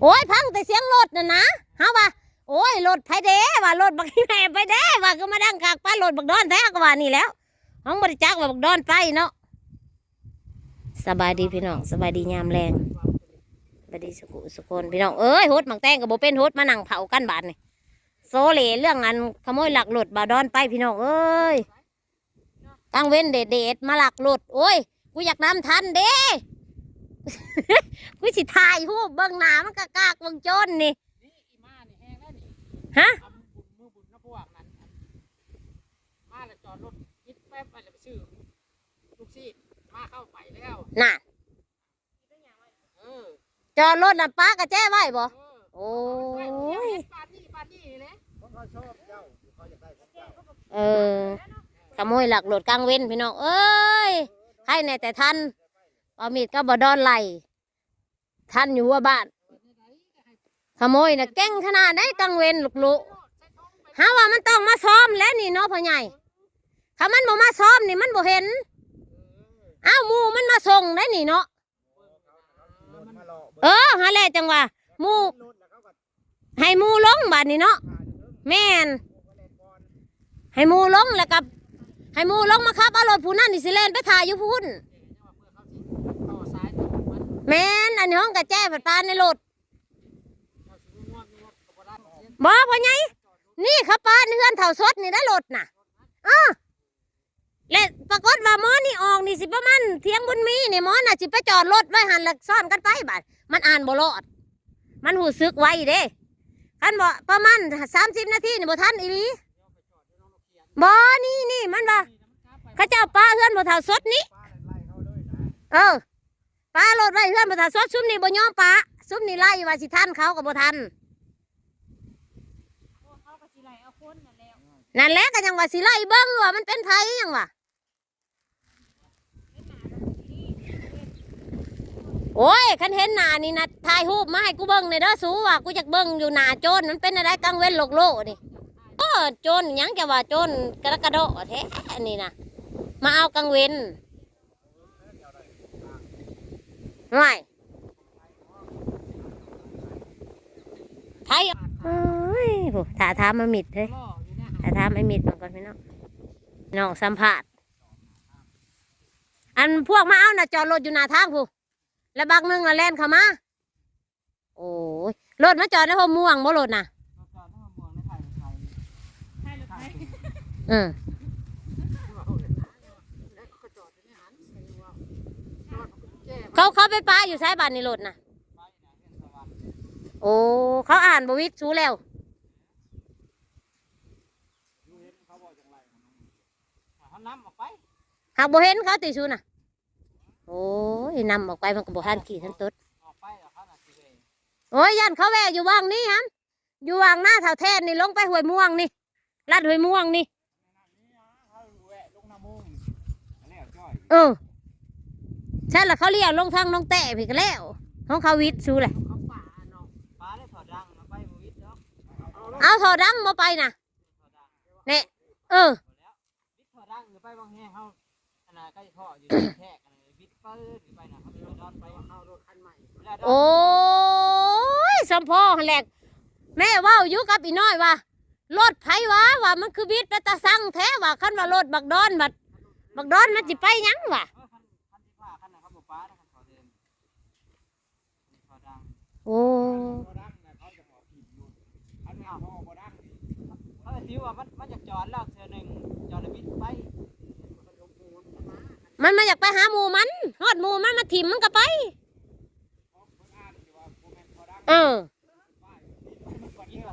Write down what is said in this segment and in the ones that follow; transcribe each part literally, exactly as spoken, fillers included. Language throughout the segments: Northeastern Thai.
โอ้ย พังแต่เสียงรถน่ะนะ เฮาว่า โอ้ย รถไผเด้ ว่ารถบักอีแม่ไผเด้ ว่าคือมาดังคัก ปะ รถบักดอนแท้ ก็ว่านี่แหล้ว เฮาบ่ได้จักว่าบักดอนไปเนาะ สบายดีพี่น้อง สบายดียามแลง สบายดีสุขุสุคน พี่น้องเอ้ย หดหมากแตงก็บ่เป็น หดมานั่งเผากันบาดนี่ โซเลเรื่องอันขโมยลักรถบ่าวดอนไป พี่น้องเอ้ย กลางเว้นแดดๆ มาลักรถ โอ้ย กูอยากนำทันเด้ กูสิถ่ายรูปเบิ่งหน้ามันกากๆ เบิ่งโจรนี่ นี่อีหม่านี่แฮงแล้วนี่ ฮะ ทำบุญมื้อบุญนะพวกนั้น มาแล้วจอดรถปิดแป๊บไปแล้วไปซื้อลูกชิ้น มาเข้าไปแล้ว น่ะ เออ จอดรถน่ะปะกะแจไว้บ่ เออ โอ้ย เห็นปานนี้ปานนี้เลย ของเขาชอบเจ้า เขาอยากได้ของเจ้า เออ ขโมยลักรถกลางเว้นพี่น้องเอ้ย ใครแน่แต่ทัน บ่าวมิตรกับบ่าวดอนไล่ ทันอยู่หัวบ้าน ขโมยน่ะเก่งขนาดใดกลางเว้นลุกๆ หาว่ามันต้องมาซ้อมแล้วนี่เนาะพ่อใหญ่ ถ้ามันบ่มาซ้อมนี่มันบ่เห็น อ้าว หมู่มันมาส่งได้นี่เนาะ เออ หาแหละจังหวะ หมู่ ให้หมู่ลงบาดนี้เนาะ แม่น ให้หมู่ลงแล้วก็ ให้หมู่ลงมาขับเอารถผู้นั้นนี่สิแล่นไปถ่ายอยู่พุ้น แม่น อันนี้ห้องกะแจผัดปานในรถ บ่พ่อใหญ่ นี่เขาปานเฮือนเฒ่าสดนี่ได้รถน่ะ เออ และปรากฏว่าหมอนี่ออกนี่สิประมาณเที่ยงบุญมีนี่ หมอน่ะสิไปจอดรถไว้หั่นแล้วซ้อนกันไปบาด มันอ่านบ่รอด มันรู้สึกไวเด้ คันบ่ประมาณสามสิบนาทีนี่บ่ทันอีหลี บ่ นี่ นี่ มันว่า เขาเจ้าปะเฮือนพ่อเฒ่าสดนี่ เออ ปะรถไว้เฮือนพ่อเฒ่าสด ซุมนี่บ่ยอมปะ ซุมนี่ไล่ว่าสิทันเขาก็บ่ทัน พวกเขาก็สิไล่เอาคนนั่นแหละ นั่นแหละก็ยังว่าสิไล่เบิ่งว่ามันเป็นไผหยังวะ โอ้ย คันเห็นหน้านี่นะ ถ่ายรูปมาให้กูเบิ่งแหน่เด้อสู ว่ากูอยากเบิ่งอยู่หน้าโจร มันเป็นอะไรกลางเว้นโลกโลกนี่ โอ้ โจรหยังจะว่าโจรกระดอกกระเดาะแท้นี่นะ มาเอากลางเว้น ห่วย ไผ เอ้ย โห ถ้าถามมามิดเฮ้ย ถ้าถามไอ้มิดมันก่อนพี่น้อง น้องสัมภาษณ์ อันพวกมาเอาน่ะจอดรถอยู่หน้าทางพู้น แล้วบักหนึ่งน่ะแล่นเข้ามา โอ้ย รถมาจอดในหัวม่วงบ่รถน่ะ รถจอดในหัวม่วงในไทยไทย ไทยรถไทย เออ เขาจอดอยู่ในหัน เขา เขาไปปะอยู่ไสบาดนี่รถน่ะ โอ้ เขาอ่านบ่วิดสูแล้ว เขานำออกไป หากบ่เห็นเขาติสูน่ะ โอ้ย นำออกไปมันก็บ่ทันขี่ทันตด ออกไปแล้วเขาน่ะสิเว้ย โอ้ย ย่านเขาแวะอยู่วังนี่ฮัน อยู่วังหน้าเฒ่าแทนนี่ ลงไปห้วยม่วงนี่ ลัดห้วยม่วงนี่ เขาแวะลงนาโมงแล้วจ้อย เออ ใช่ละ เขาเลี้ยวลงทางน้องแต้พี่ก็แล้ว ของเขาวิดสูแหละ เขาป่าเนาะ ปลาได้ถอดดังมาไปบ่วิดดอก เอาถอดดังมาไปน่ะ เนี่ย เออ บิดท่อดังหรือไปบางแห่งเขา อันน่ะใกล้ท่ออยู่แทกอันน่ะบิดปื๊ดหรือไปน่ะเขาไปนอนไป เขารถคันใหม่ เวลาดอน โอ้ย สมพอหั่นแหละ แม่เว้าอยู่กับอีน้อยว่า รถไผวะ ว่ามันคือบิดไปตาสั่งแท้ ว่าคันว่ารถบักดอนบัด บักดอนมันสิไปหยังวะ เออคัน คันสิบห้าคันน่ะเขาบ่ปานะคันเขาเดิน โอ้ เขาก็ถือว่ามัน มันอยากจอดแล้วเทื่อหนึ่ง จอดแล้วบิดไป มันมาอยากไปหาหมู่มัน ฮอดหมู่มันมาถิ่มมันก็ไป เออ เสือ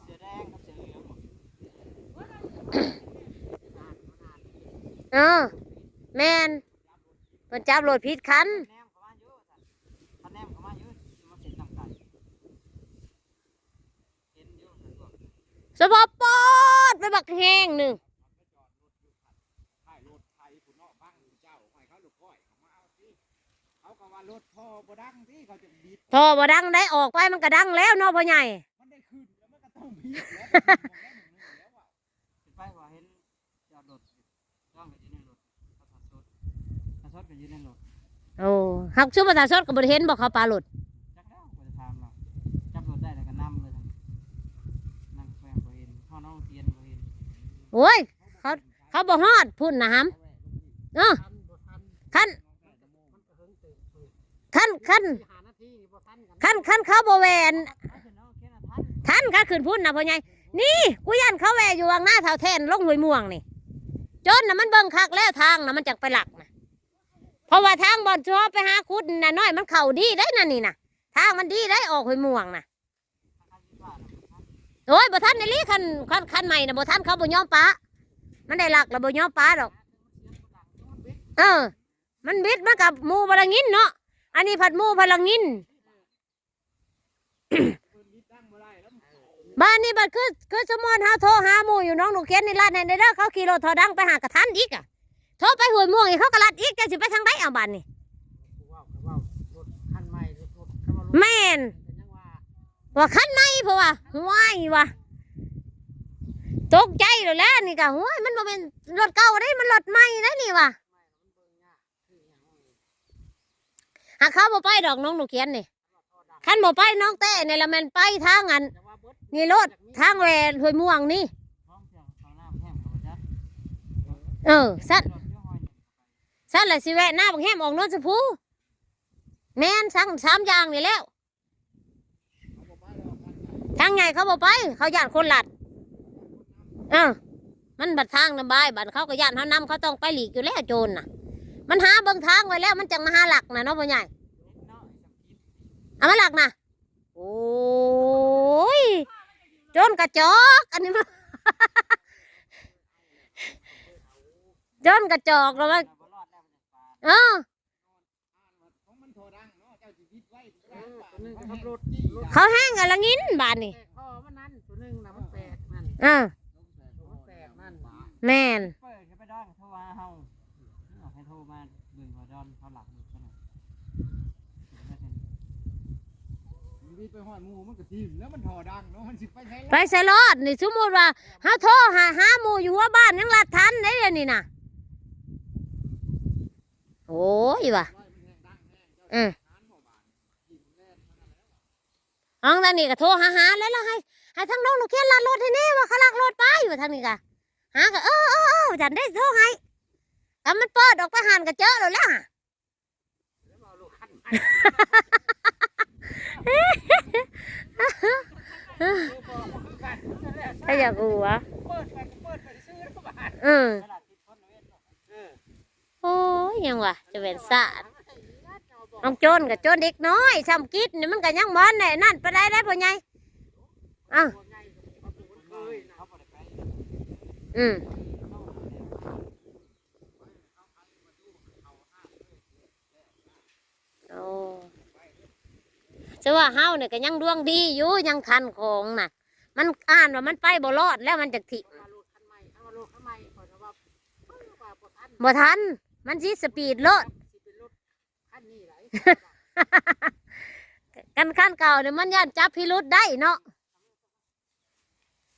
เสือแดงกับเสือเหลือง เออ แม่น เพิ่นจับรถผิดคัน แนมเข้ามาอยู่ คันแนมเข้ามาอยู่ มาเสร็จน้ำไก่ เห็นอยู่ สะพอปอดไปบักแฮงหนึ่ง เขาก็ว่ารถท่อบ่ดังที่เขาจะบิด ท่อบ่ดังได้ออกไปมันก็ดังแล้วเนาะพ่อใหญ่ มันได้ขึ้นแล้วมันก็ต้องบิดแล้ว ไปว่าเห็นจอดรถ จ้องก็อยู่ในรถ ประชาชน ประชาชนก็อยู่ในรถ โอ้ หักชุดประชาชนก็บ่ได้เห็นบอกเขาปารถ จักแล้วบ่ได้ถามเรา โอ้ย เขา เขาบ่ฮอดพุ้นนะฮัม เออ คัน คัน คัน คัน คันเขาบ่แว่น ทัน คันขึ้นพุ้นนะพ่อใหญ่ นี่ กูย่านเขาแว่อยู่วังหน้าเสาแทนลงห้วยม่วงนี่ จนน่ะมันเบิ่งคักแล้วทางน่ะมันจักไปลักน่ะ เพราะว่าทางบ่อนชัวไปหาขุดน่ะน้อยมันเข้าดีได้นั่นนี่น่ะ ทางมันดีได้ออกห้วยม่วงน่ะ โอ้ย บ่ทันอีหลี คัน คัน คันใหม่น่ะ บ่ทัน เขาบ่ยอมปะ มันได้ลักแล้วบ่ยอมปะดอก เออ มันบิด มันกับหมู่บ่ละงินเนาะ อันนี้ผัดหมู่บ่ละงิน บ้านนี้บัดคือ คือสมมุติเฮาโทรหาหมู่อยู่หนองหนูเขียนนี่ ลัดให้แหน่เด้อ เขาขี่รถถอดังไปหากะทันอีกอะ โทรไปห้วยม่วงอีก เขากะลัดอีก จักสิไปทางใดเอาบ้านนี่ แม่น ว่าคันใหม่ เพราะว่า ห้วยว่ะ ตกใจแล้วแหละนี่กะ ห้วย มันบ่แม่นรถเก่าเด้ มันรถใหม่เด้นี่ว่ะ หากเขาบ่ไปดอกหนองหนูเขียนนี่ คันบ่ไปหนองแต้นี่ละแม่นไปทางอัน นี่โลด ทางแว่ห้วยม่วงนี่ เออ ซั่น ซั่นละสิแวะหน้าบักแฮมออกโนนชมพู แม่น ทั้งสามอย่างนี่แล้ว ทางใหญ่เขาบ่ไป เขาย่านคนลัด เออ มันบัดทางนำบาย บัดเขาก็ย่านเฮานำ เขาต้องไปหลีกอยู่แล้วโจรน่ะ มันหาเบิ่งทางไว้แล้ว มันจังมาหาลักน่ะเนาะพ่อใหญ่ เอามาลักน่ะ โอ้ย โจรกระจอก อันนี้มัน โจรกระจอกแล้วว่า เออ ของมันโทรดังเนาะ เจ้าสิบิดไว้ เออ ตัวหนึ่งขับรถ เขาแห้งกันละงินบาดนี่ แต่คอมันนั่น ตัวหนึ่งนะมันแปลกนั่น อ่า ตัวมันแปลกนั่น แม่น เปิดเข้าไปดอนโทรหาเฮา ให้โทรมาเบิ่งว่าดอนเขาหลับอยู่เท่าไหร่ มันบิดไปฮอดหมู่มันก็ทิ่มแล้ว มันโทรดังเนาะ มันสิไปไสล่ะ ไปไสรอดนี่ สมมุติว่าเฮาโทรหา หาหมู่อยู่หัวบ้านยังลัดทันได้เดี๋ยวนี้น่ะ โอ้ยว่ะ อืม อังนั้นนี่ก็โทรหา หาแล้วล่ะ ให้ ให้ทางน้องหนูเขียนลัดรถให้แน่ว่าเขาลักรถไป ว่าทางนี้กะ หาก็ เออ เออ เออ จันได้โทรให้ ก็มันเปิดออกไปหันก็เจอแล้วล่ะ ถ้าอยากหัว เออ โอ้ย ยังวะ จะเป็นสาด น้องโจรกับโจรเด็กน้อย ซ้ำกิดนี่มันก็ยังบ่อนแน่นั่นปานใดได้พ่อใหญ่ อ้าว อืม โอ้ แต่ว่าเฮาเนี่ยก็ยังดวงดีอยู่ ยังทันของน่ะ มันอ่านว่ามันไปบ่รอดแล้วมันจักถิ่ม บ่ทัน มันสิสปีดโลด คันนี้ไหล กันคันเก่าเนี่ยมันย่านจับพิรุธได้เนาะ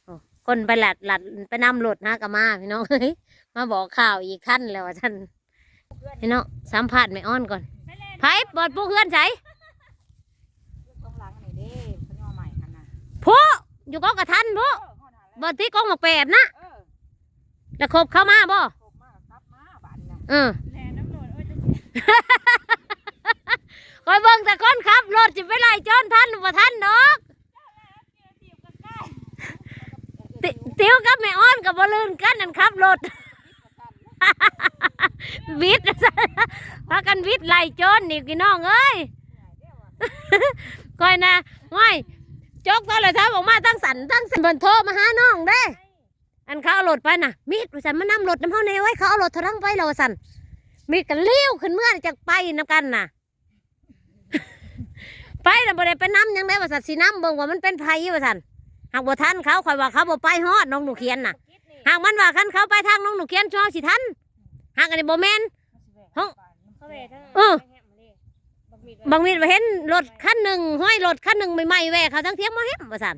โอ้ คนไปหลัด หลัด ไปนำรถหากะมาพี่น้อง เฮ้ย มาบอกข่าวอีกคันแล้วว่าซั่น พี่น้อง สัมภาษณ์แม่ออนก่อน ไผบอดปลูกเฮือนไส ข้างหลังนี่เด้ เขาย่อใหม่กันนะ พุ อยู่กองกระทันพุ เออ ฮอดหาแล้ว บอดที่กองหมากแปดนะ เออ แล้วคบเข้ามาบ่ คบมากับกลับมาบาดนี้นะ เออ แล่นน้ำโหลด โอ้ย จะ คอยเบิ่งแต่คนขับรถสิไปไล่โจรทันบ่ทันดอก ติ ติวกับแม่ออนก็บ่ลื่นกันนั่นขับรถ บิด พากันบิดไล่โจรนี่พี่น้องเอ้ย คอยนะ ห้อย จกโทรศัพท์ออกมาตั้งสั่นตั้งสั่น เพิ่นโทรมาหาน้องเด้ อันเขาเอารถไปน่ะ มิดว่าซั่น มานำรถนำเฮาแน่เว้ย เขาเอารถเท่านั้นไปแล้วว่าซั่น มิดก็เลี้ยวขึ้นเมือจักไปนำกันน่ะ ไปน่ะบ่ได้ไปนำหยังได้ว่าซั่น สินำเบิ่งว่ามันเป็นไผว่าซั่น หากบ่ทันเขา ข้อยว่าเขาบ่ไปฮอดน้องหนูเขียนน่ะ หากมันว่าคันเขาไปทางน้องหนูเขียน เฮาสิทัน หากอันนี้บ่แม่น ห้อง เขาแว่ทาง เออ แฮมเลย บักมิดว่า บักมิดว่าเห็นรถคันหนึ่ง ห้อยรถคันหนึ่งใหม่ๆ แว่เขาทางเทียงบ่แฮมว่าซั่น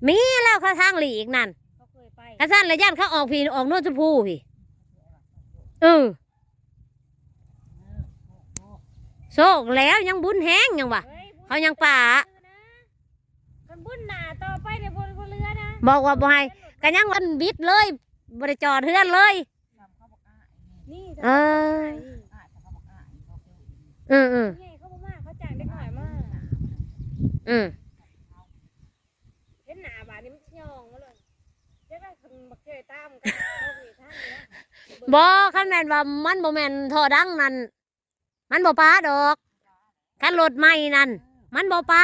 มีแล้วเขาทางหลีกนั่น เขาเคยไป คันซั่นแล้วย่านเขาออกพี้ ออกโนนชมพูพี้ เออ โชคแล้วยังบุญแฮงยังวะ เฮ้ย เขายังป่า คันบุญหนาต่อไปเนี่ยบ่ บ่เหลือนะ บอกว่าบ่ให้ ก็ยังวันบิดเลย บ่ได้จอดเฮือนเลย นี่ เออ เออเออ นี่เขาบ่มา เขาจ้างเด็กน้อยมา อืม เห็นหน้าบาดนี้มันสิย่องมาเลย เดี๋ยวได้คันบักเจ้ยตามกัน เขาสิทางนี้นะ บ่ คันแม่นว่ามันบ่แม่นท่อดังนั่น มันบ่ปาดอก คันรถใหม่นั่น มันบ่ปา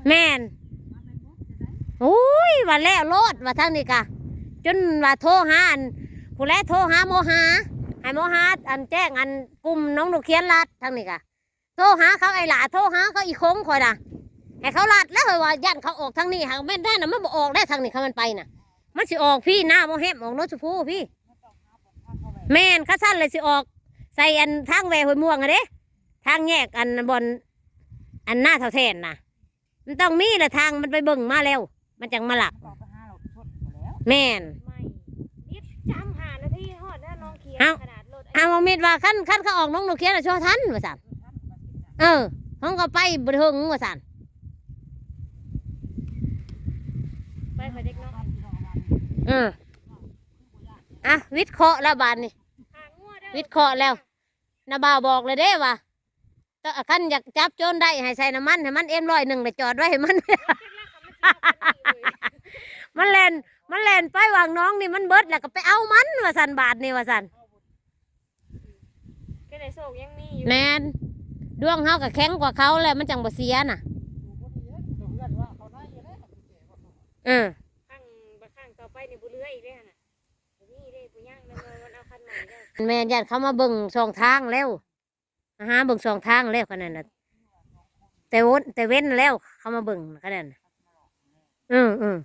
แม่น โอ้ย ว่าแล้วโลด ว่าทางนี้กะ จนว่าโทรหาอัน ผู้แลโทรหาหมอหา ให้หมอหาอันแจ้งอันกลุ่มน้องนกเขียนลัดทางนี้กะ โทรหาเขาไอ้หล่า โทรหาเขาอีคงข่อยน่ะ ให้เขาลัดแล้วข่อยว่าย่านเขาออกทางนี้ หากแม่นได้น่ะมันบ่ออกได้ทางนี้ คันมันไปน่ะ มันสิออกพี้ หน้าบ่แฮม ออกโนนสุภูพี้ แม่น คันซั่นเลยสิออก ใส่อันทางแว่ห้วยม่วงอะเด้ ทางแยกอันบ่อน อันหน้าเฒ่าแทนน่ะ มันต้องมีละทาง มันไปเบิ่งมาแล้ว มันจังมาลัก มันต้องไปหาเราชนเขาแล้ว แม่น ไม่ นิดจำหานาทีฮอดแล้วน้องเขียน เอ้า ขนาดรถ เอามิดว่าคัน คันเขาออกน้องนกเขียนน่ะชั่วทันว่าซั่น เออ ห้องก็ไปบ่เถิงว่าซั่น ไปขอเด็กน้อย เออ อ่ะ วิเคราะห์แล้วบาดนี้ หางัวเด้อ วิเคราะห์แล้ว น้าบ่าวบอกเลยเด้ว่า ก็คันอยากจับโจรได้ให้ใส่น้ำมันให้มัน เอ็มร้อยหนึ่ง แล้วจอดไว้ให้มัน มันแล่น มันแล่นไปวางน้องนี่มันเบิดแล้วก็ไปเอามันว่าซั่น บาดนี้ว่าซั่น แค่ในโศกยังมีอยู่ แม่น ดวงเฮาก็แข็งกว่าเขาแล้วมันจังบ่เสียน่ะ เออ ครั้ง บางครั้งต่อไปนี่บ่เหลืออีกเด้หั่นน่ะ บ่มีเด้ บ่ย่างแล้ว มันเอาคันใหม่แล้ว แม่น ย่านเขามาเบิ่งสองทางแล้ว มาหาเบิ่งสองทางแล้วคันนั้นน่ะ แต่วน แต่เว้นแล้วเขามาเบิ่งคันนั้นน่ะ เออ เออ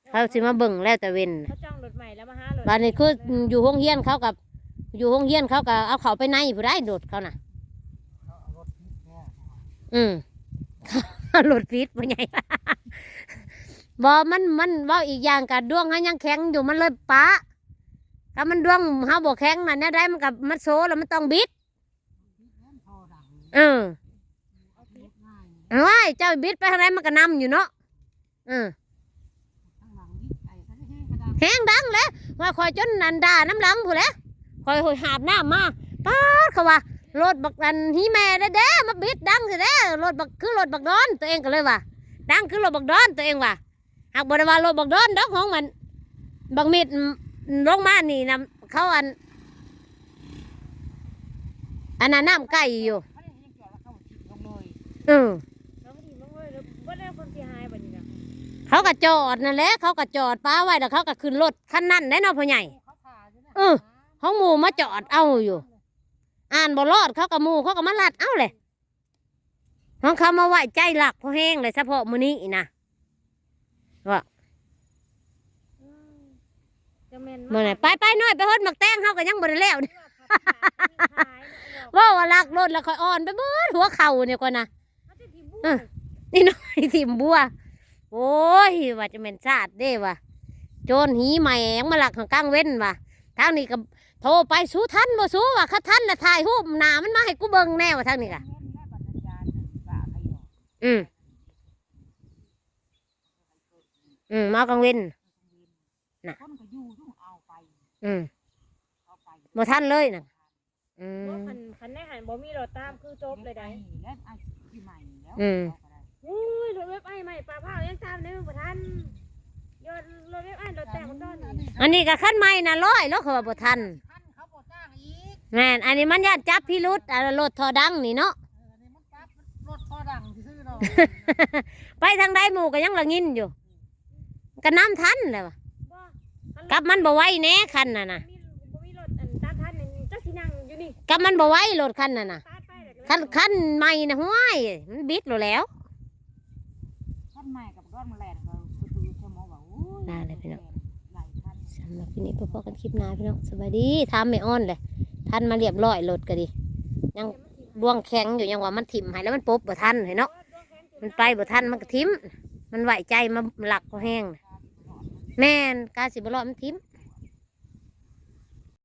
เขาสิมาเบิ่งแล้วแต่เว้น เขาจ้องรถใหม่แล้วมาหารถ บาดนี้คืออยู่โรงเรียนเขากับ อยู่โรงเรียนเขาก็เอาเข้าไปในผู้ใดรถเขาน่ะ อืม รถผิดบ่ใหญ่ บ่ มัน มันเว้าอีกอย่างกะดวงเฮายังแข็งอยู่มันเลยปะ ถ้ามันดวงเฮาบ่แข็งน่ะ แนวใดมันก็ มันโซแล้วมันต้องบิด เออ เอาไว้ เจ้าบิดไปทางใดมันก็นำอยู่เนาะ เออ แฮงดังเลย ว่าข่อยจนอันด่าน้ำหลังพู้นแหละ ข่อยหอยหาบน้ำมา ป๊าด เขาว่า รถบักอันฮีแม่เด้ๆ มาบิดดังสิเด้ รถบัก คือรถบักดอน ตัวเองก็เลยว่า ดังคือรถบักดอน ตัวเองว่า หากบ่ได้ว่ารถบักดอนดอก ของมัน บักมิดลงมานี่นะ เขาอัน อันนั้นน้ำไก่อยู่ เออ แล้วมันถีบลงเลย แล้วบ่ได้ความเสียหายบัดนี้นะ เขาก็จอดนั่นแหละ เขาก็จอดปะไว้ แล้วเขาก็ขึ้นรถคันนั้นได้เนาะ พ่อใหญ่ เขาถ่าอยู่นะ เออ ของหมู่มาจอดเอาอยู่ อ่านบ่รอด เขาก็ หมู่เขาก็มาลัดเอาเลย ของเขามาไว้ใจลักพอแฮงเลย เฉพาะมื้อนี้นะ ว่า อืม จะแม่น มื้อไหน ไป ไปหน่อย ไปฮดหมากแตง เฮาก็ยังบ่ได้แล้ว ว่าผัดผักนี่ขายเนาะ เว้าว่าลักรถแล้วข่อยอ่อนไปเบิดหัวเข่าเนี่ยก่อนนะ เขาจะถิ่มบัว เออ นี่น้อยถิ่มบัว โอ้ย ว่าจะแม่นชาติเด้ว่ะ โจรหีแหมงมาลักของกลางเว้นว่ะ ทางนี้ก็โทรไป สู้ทันบ่สู้ว่ะ คันทันน่ะถ่ายรูปหน้ามันมาให้กูเบิ่งแน่ว่ะ ทางนี้กะ อืม อืม มาเอากลางเว้น น่ะ คนก็อยู่ต้องเอาไป อืม เอาไป บ่ทันเลยน่ะ อืม บ่ คัน คันได้หันบ่มีรถตามคือจบเลยได้ แล้วไอ้ที่ใหม่แล้ว อืม เอาก็ได้ อุ้ย รถเว็บไอ้ใหม่ ปลาเผายังตามได้บ่ทัน ยอดรถเว็บไอ้รถแต่งมันก่อน อันนี้ก็คันใหม่น่ะ ร้อยแล้วเขาว่าบ่ทัน คันเขาบ่จ้างอีก แม่น อันนี้มันย่านจับพิรุธ อ่ะ รถท่อดังนี่เนาะ เออ อันนี้มันจับรถท่อดังซื่อๆเนาะ ไปทางใดหมู่ก็ยังละงินอยู่ ก็นำทันแหละวะ บ่ กับมันบ่ไหวแน่คันน่ะนะ มี บ่มีรถอันตามทันนี่ เจ้าสินั่งอยู่นี่ กับมันบ่ไหวรถคันน่ะนะ ปาดไปแล้วก็ คัน คันใหม่น่ะ ห้วย มันบิดโลดแล้ว คันใหม่กับรถมันแล่นก็คือคือเชื่อหมอว่า โอ้ย ได้เลยพี่น้อง หลายคัน สำหรับคลิปนี้พบกันคลิปหน้าพี่น้อง สบายดี ถามแม่ออนเลย ทันมาเรียบร้อย รถก็ดี ยังดวงแข็งอยู่ ยังว่ามันถิ่มให้แล้วมันปบบ่ทันให้เนาะ มันไปบ่ทันมันก็ถิ่ม มันไหวใจมาลักพอแฮง แม่น กาสิบ่รอดมันถิ่ม